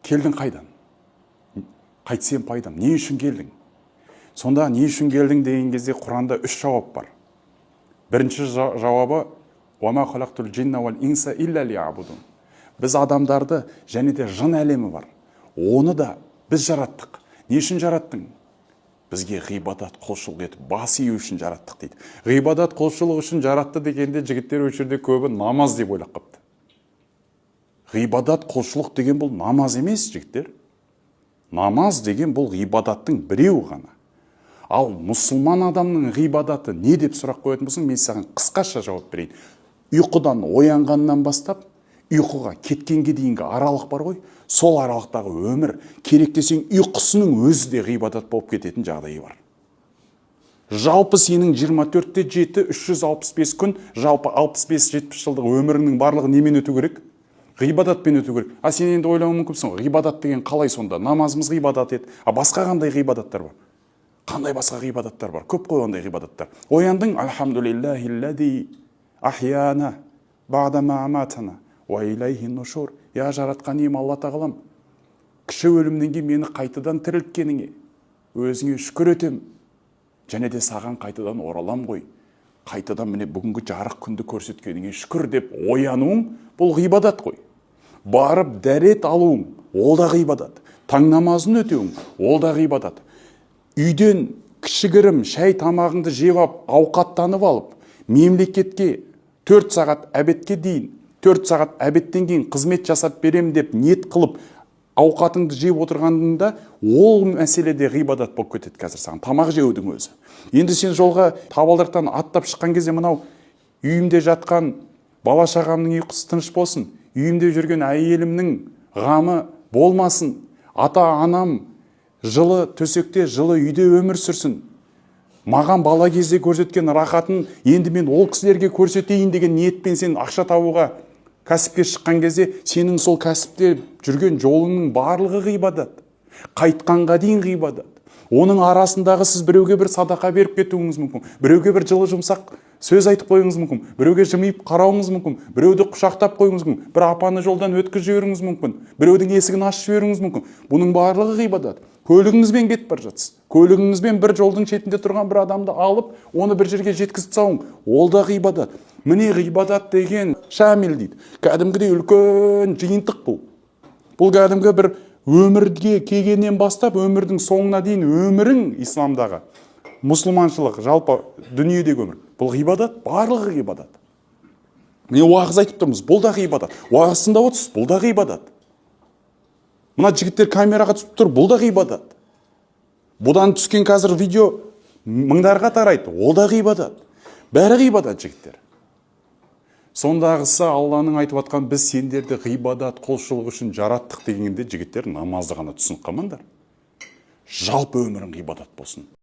Келдің қайдан, қайтсем пайдам, не үшін келдің? Сонда не үшін келдің деген кезде Құранда үш жауап бар. Бірінші жауабы: «Уама халақтул джинна уал инса илля лиябудун». Біз адамдарды және де жын әлемі бар, оны да біз жараттық. Не үшін жараттың? Бізге ғибадат, құлшылық етіп, бас ию үшін жараттық дейді. Ғибадат, құлшылық үшін жаратты дегенде, жігіттер, осы жерде көбі намаз деп ойлап қалыпты. Ғибадат, құлшылық деген бұл намаз емес, жігіттер. Намаз деген бұл ғибадаттың біреуі ғана. Ал мұсылман адамның ғибадаты не деп сұрақ қоятын болсаң, мен саған қысқаша жауап берейін. Ұйқыдан оянғаннан бастап ұйқыға кеткенге дейінгі аралық бар ғой, сол аралықтағы өмір, керек десең, ұйқысының өзі де ғибадат болып кететін жағдайы бар. Жалпы сенің 24-те 7, 365 күн, жалпы 65-70 жылдық өміріңнің барлығы немен өту керек? Ғибадатпен өту керек. А сен енді ойлауың мүмкінсің ғой, ғибадат деген қалай сонда? Намазымыз ғибадат еді, а басқа қандай ғибадаттар бар? Қандай басқа ғибадаттар бар? Көп қой ондай ғибадаттар. Ояндың: «Альхамдулиллахи ахьяна ба'дама аматана уа илайхи нушур». Я, Жаратқан ием, Алла Тағалам, кіші өлімнен кейін мені қайтадан тірілткеніңе өзіңе шүкір етем және де саған қайтадан оралам ғой. Қайтадан, міне, бүгінгі жарық күнді көрсеткеніңе шүкір деп оянуың бұл ғибадат қой. Барып дәрет алуың, ол да ғибадат. Таң намазын өтеуің, ол да ғибадат. Үйден кішігірім шай тамағыңды жеп алып, ауқаттанып алып, мемлекетке 4 сағат обедке дейін, 4 сағат обедтен кейін қызмет жасап берем деп ниет қылып, ауқатыңды жеп отырғаныңда, ол мәселе де ғибадат болып кетеді қазір саған, тамақ жеудің өзі. Енді сен жолға табалдырықтан аттап шыққан кезде, мынау үйімде жатқан бала шағамның ұйқысы тыныш болсын, үйімде жүрген әйелімнің ғамы болмасын, ата анам жылы төсекте, жылы үйде өмір сүрсін, маған бала кезде көрсеткен рахатын енді мен ол кісілерге көрсетейін деген ниетпен сен ақша табуға, кәсіпке шыққан кезде, сенің сол кәсіпте жүрген жолыңның барлығы ғибадат. Қайтқанға дейін ғибадат. Оның арасындағы сіз біреуге бір садақа беріп кетуіңіз мүмкін, біреуге бір жылы жұмсақ сөз айтып қоюыңыз мүмкін, біреуге жымиып қарауыңыз мүмкін, біреуді құшақтап қоюыңыз мүмкін, бір апаны жолдан өткізіп жіберуіңіз мүмкін, біреудің есігін ашып жіберуіңіз мүмкін. Бұның барлығы ғибадат. Көлігіңізбен кетіп бара жатсыз, көлігіңізбен бір жолдың шетінде тұрған бір адамды алып, оны бір жерге жеткізіп тастауың, ол да ғибадат. Міне, ғибадат деген шамил дейді, кәдімгідей үлкен жиынтық бұл. Бұл кәдімгі бір өмірге келгеннен бастап өмірдің соңына дейін өмірің, исламдағы, мұсылманшылық, жалпы дүниедегі өмір, бұл ғибадат, барлығы ғибадат. Міне, уағыз айтып тұрмыз, бұл да ғибадат. Уағыз тыңдап отырсыз, бұл да ғибадат. Мына жігіттер камераға түсіп тұр, бұл да ғибадат. Бұдан түскен қазір видео мыңдарға тарайды, ол да ғибадат. Бәрі ғибадат, жігіттер. Сондағысы Алланың айтып жатқан «біз сендерді ғибадат, құлшылық үшін жараттық» дегенде, жігіттер, намазды ғана түсініп қалмаңдар, жалпы өмірің ғибадат болсын.